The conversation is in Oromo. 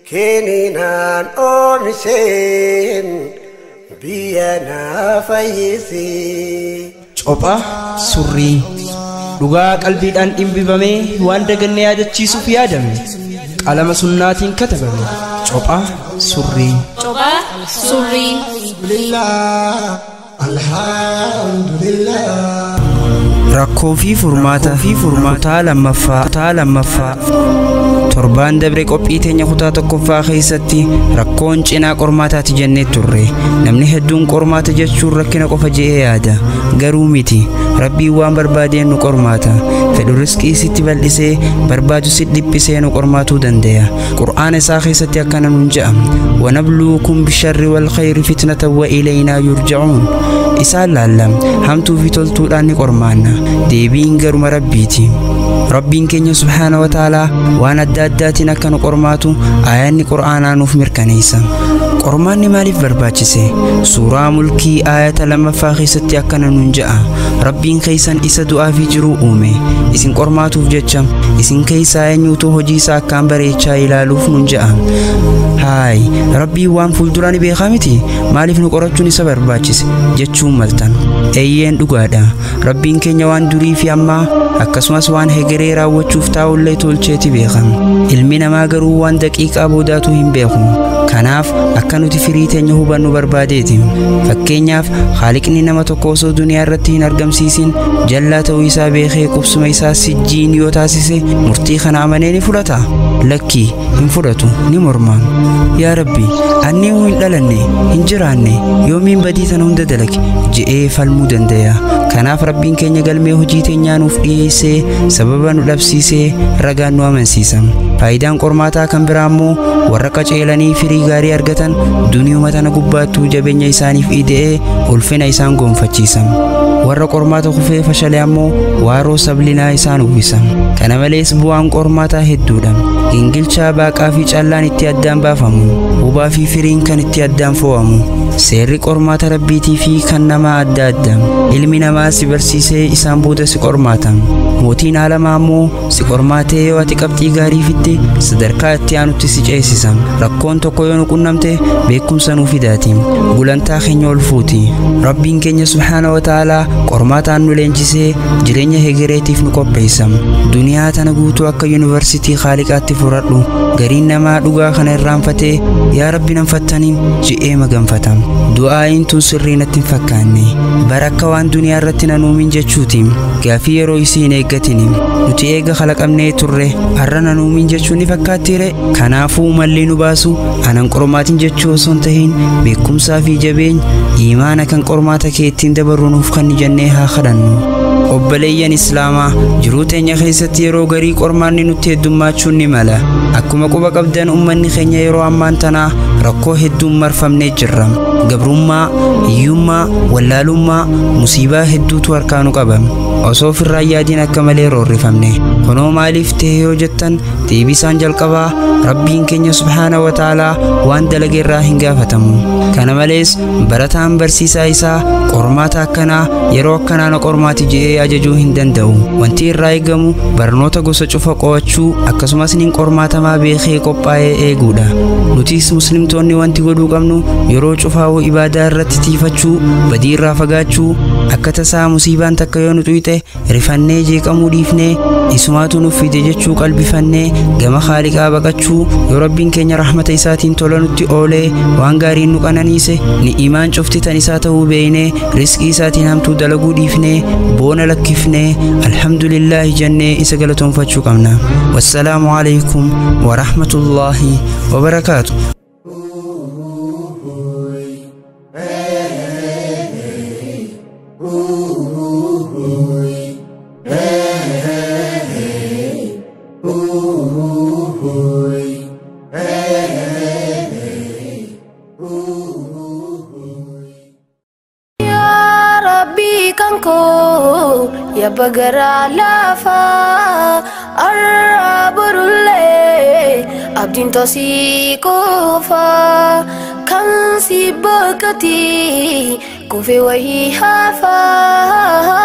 Kininaan oomisheen biyya naa fayyisi. Copha surrii dhugaa qalbiidhaan dhimbifamee waan daganne yaadachiisuuf yaadame qalama sunnaatiin katabame. Copha surrii. Copha surrii. Alhamdulillah, alhamdulillah. Rakkoo fi furmaata kutaa lammaffaa. Kutaa lammaffaa. Torbaan dabre qophii teenya kutaa tokkoffaa keessatti rakkoon cinaa qormaataati jennee turre. Namni hedduun qormaata jechuun rakkina qofa je'ee yaada. Garuu miti. Rabbiin waan barbaadeen nu qormaata. Fedhu riskii sitti bal'isee barbaadu si dhiphisee nu qormaatuu danda'a. Qur'aana isaa keessatti akkana nuun je'a. Wanabluukum bisharri wal khayri fitnatan wa ilaynaa yurja'uun. Isaan laalla hamtuu fi toltuudhaan ni qormaanna. Deebiin garuma Rabbiiti. Rabbiin keenya subhaana wa ta'aalaa waan adda addaatiin akka nu qormaatu aayanni qur'aanaa nuuf mirkaneessa. Qormaanni maaliif barbaachise? Suuraa mulkii aayata lammaffaa keessatti akkana nuun je'a. Rabbiin keessan isa du'aa fi jiruu uume. Isin qormaatuuf jecha isin keessaa eenyuutu hojii isaa akkaan bareechaa ilaaluuf nuun je'a. Haay, Rabbiin waan fuulduraa ni beekaa miti? Maaliif nu qorachuun isa barbaachise? Jechuun maltan. Eeyyeen dhugaadha. Rabbiin keenya waan durii fi ammaa akkasumas waan hegeree raawwachuuf taa'ullee tolcheeti beeka. Ilmi namaa garuu waan daqiiqaa boodaatu hin beeku. Kanaaf akka nuti firii teenya hubannu barbaadeeti. Fakkeenyaaf Haaliqni nama tokko osoo duniyaa irratti hin argamsiisin jallaa ta'uu isaa beekee qubsuma isaa sijjiin yoo taasise murtii kana amanee ni fudhata? Lakkii hin fudhatu, ni morma. Yaa Rabbi, anni hin dhalanne, hin jiraanne, yoomiin badii tana hunda dalage je'ee falmuu danda'a. Kanaaf Rabbiin keenya galmee hojii teenyaa nuuf dhiyeessee sababa nu dhabsiisee ragaan nu amansiisa. Faayidaan qormaataa kan biraa immoo warra qaceelanii firii gaarii argatan duniyuma tana gubbaattuu jabeenya isaaniif ida'ee ulfina isaan gonfachiisa. Warra qormaata kufee fashale ammoo waaroo sablinaa isaan uwwisa. Kana malees bu'aan qormaataa hedduudha. Gingilchaa baaqaa fi callaan itti addaan baafamu. Hubaa fi firiin kan itti addaan fo'amu. Seerri qormaata Rabbiitii fi kan namaa adda adda. Ilmi namaa si barsiisee isaan booda si qormaata. Mootiin aalamaa ammoo si qormaatee yoo ati qabxii gaarii fidde sadarkaa itti aanutti si ceesisa. Rakkoon tokko yoo nu qunnamte beekumsa nuu fidaati. Gulantaa keenya ol fuuti. Rabbiin keenya subhaana wa ta'aalaa qormaataan nu leenjisee jireenya hegereetiif nu qopheessa. Duniyaa tana guutuu akka yuunivarsiitii Haaliqaatti furadhu. Gariin namaa dhugaa kana irraanfatee yaa Rabbi nan fattaniin je'ee maganfata. Du'aa'iin tun sirrii natti hin fakkaanne. Bara akka waan duniyaa irratti nan uumin jechuuti. Gaafii yeroo isii hin eeggatini. Nuti eega kalaqamnee turre har'a nan uumin jechuun ni fakkaattiire. Kanaafuu malli nu baasu anan qormaatiin jechuu osoo hin tahin beekumsaa fi jabeenya iimaana kan qormaata kee ittiin dabarru nuuf kan jennee haa kadhannu. Obboleeyyan Islaamaa jiruu teenya keessatti yeroo garii qormaanni nutti heddummachuun ni mala. Akkuma quba qabdan uummanni keenya yeroo ammaan tanaa rakkoo hedduun marfamnee jirra. Gabrummaa, hiyyummaa, wallaalummaa, musiibaa hedduutu harkaa nu qaba. Osoo ofirraa yaadiin akka malee roorrifamne. Kunoo maaliif ta'e yoo jettan deebisaan jalqabaa Rabbiin keenya subhaana wa ta'aalaa waan dalage irraa hin gaafatamu. Kana malees barataan barsiisaa isaa qormaata akkanaa yeroo akkanaa na qormaati je'ee ajajuu hin danda'u. Wanti irraa eegamu barnoota gosa cufa qo'achuu akkasumas nin qormaatamaa beekee qophaa'ee eeguudha. Nutis muslimtoonni wanti godhuu qabnu yeroo cufaa'uu ibaadaa irratti tiifachuu, badii irraa fagaachuu, akka tasaa musiibaan takka yoo nu xuyxe rifannee jeeqamuu dhiifnee isumaatu nuuf fide jechuu qalbifannee gama Haaliqaa baqachuu, yoo Rabbiin keenya rahmata isaatiin tola nutti oolee waan gaariin nu qananiise ni'imaan cufti tan isaa ta'uu beeknee riskii isaatiin hamtuu dalaguu dhiifnee boona lakkifnee alhamdulillaahi jennee isa galatoonfachuu qabna. Wassalaamu alaikum wa rahmatullaahi wa barakaatu. Yaa Rabbi kan koo yaa bagaraa lafaa arraa borullee abdiin tosii qofaa kan si boqotee kufe wayii hafaa.